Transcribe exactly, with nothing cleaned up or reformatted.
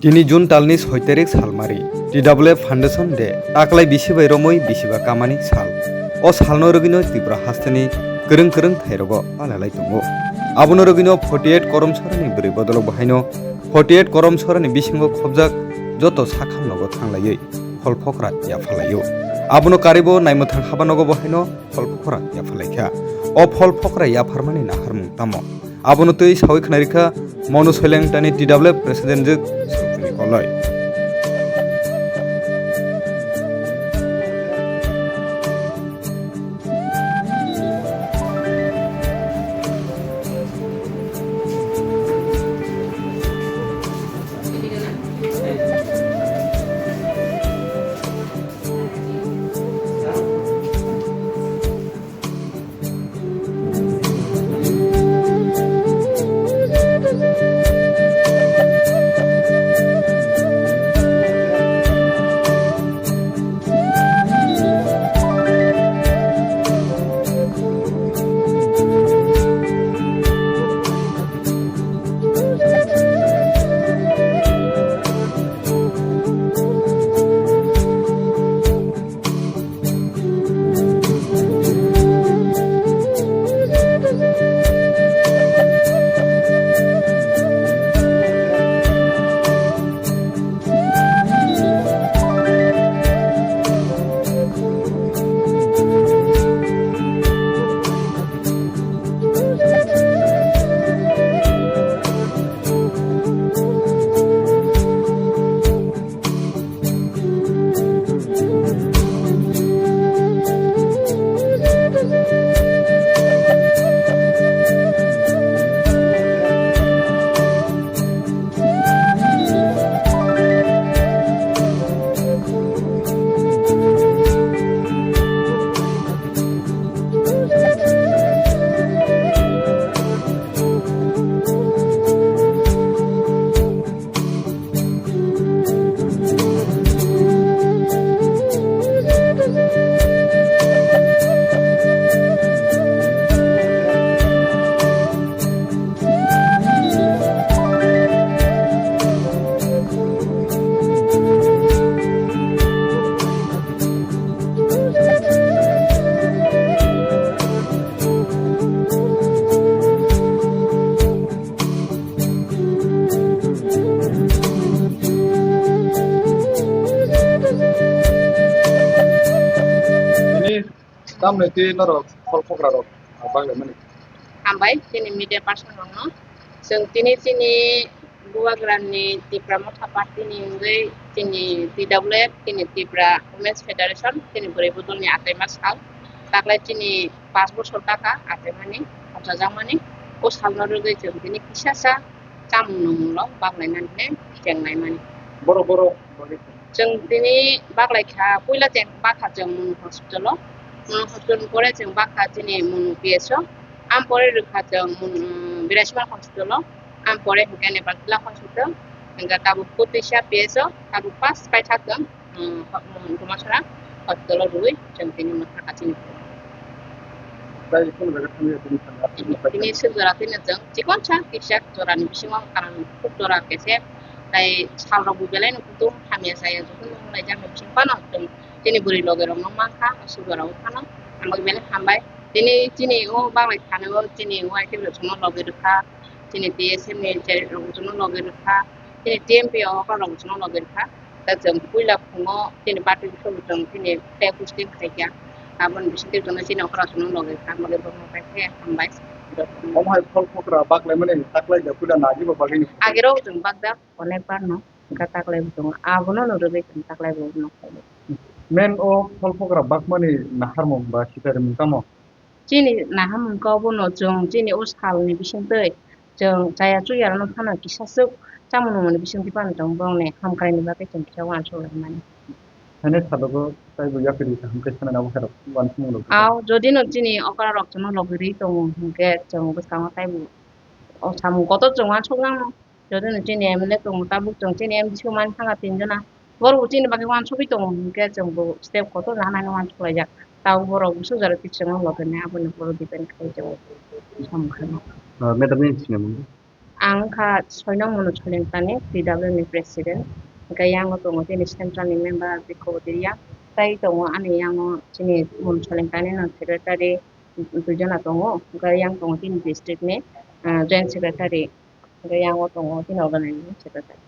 Tini June talni soi tarik salmari, T W F Foundation Day, taklai bisi bai romwi bisi ba kamani sal. O salno rwgwino Tripura hasteni kwrwng kwrwng thairogo palalai tongo. Abono rwgwino forty eight Korom Sorani bwrwi bodolok bahaino forty eight Korom Sorani bisingo khobjak joto sakham nogo thanglaiwi phol phokra yaphalaio. Abono karibo naimwthang haba nogo bahaino phol phokra yaphalaikha. O phol phokra yapharmani naharmung tamo? Abono twi sawi khna rikha Monu Soileng tani T W F President jwk Srupuni Koloi. Tini tamni twi norok phol phokra rok bagwi mani. Hambai chini media person rokno. Chwng tini chini Bubagrani Tipra Motha Party ni wngwi chini T W F, chini Tripura Women's Federation, chini bwrwi bodolni ataima sal. Taklai chini pash bosor kaka ataimani, hamjakjakmani. O salno rwgwi chwng tini kisasa chamung nwngmungno baglainani chengnai mani. Borok, borok, borok. Chwng tini baglai kha, puila chwng bakha chwng Monu hospital o. Monu hospital ni pore chwng bakha chini Monu P S o. Am pore rwkha chwng Monu, um, Birashma hospital o. Am pore hwnkhe Nepal Tila hospital. Hwnkhe tabuk Kotisa P S o, tabuk pass paithak chwng, um, Monu Dumasora hospital o rwui chwng tini motha kachini. Tei kunu jaga thangwi tini thangwi aswk tini swk jora tini chwng chikon sa kisa jora ni bisingo karon kuk jora kese tei sal rok bo belai no kutung hamya saya jotono nung laijak ni bising phano chwng chini bwrwi loge rok no mankha o swk jora o phano hambai belai hambai tini chini o baglai thani o chini o I T B rok no loge rwkha chini T S M ni chair rok no loge rwkha chini T M P o okra rok no loge rwkha. Ta chwng puila phungo chini party bisingo chwng chini flag hosting khaikha. Aboni bisingtwi chwngno chini okra chwngno logi kha, logi borokno kaikhai hambai. Omo hai phol phokra baklaimani taklaida puila nagibo bagwino. Agero chwng bakjak onek barno, hwnkhe taklaibo tongo. Abono no rwgwi chwng taklaibo nokha. Men o phol phokra bakmani naharmung ba sitarimung tamo? Chini naharmung khe obono chwng chini o salni bisingtwi chwng chaya chuya rokno phano kisa swk chamung nungmani bisingtwi phano chwng borokni hamkraini bagwi chwng kisa uansuk laimani. Haino salogo taibo yapri kaham khe sanani abo khe rok uansukmung rok. Ao, jodi no chini okra rok chwngno logi rwi tongo hinkhe chwng bwskango taibo o samung kotor chwng uansuk nangno. Jodi no chini M L A tongo, tabuk chwng chini M D C o mani thangkha tin jona. Borok bo chini bagwi uansugwi tongo, hinkhe chwng bo step kotor nana uansuk laijak. Tabuk borok bwswk jora twi chwngno logi nai, aboni ulo depend khai jago. Samung khai. Ah, madam ni sini mung? Ang kha soi nong Monu Solengtani, T W ni president. Hwnkhe yango tongo chini central ni member Bikho Bodiria. Tai tongo ani yango chini Monu Solengtani no secretary, duijona tongo. Hwnkhe yang tongo chini district ni, ah, joint secretary. Hwnkhe yango tongo chini organizing secretary.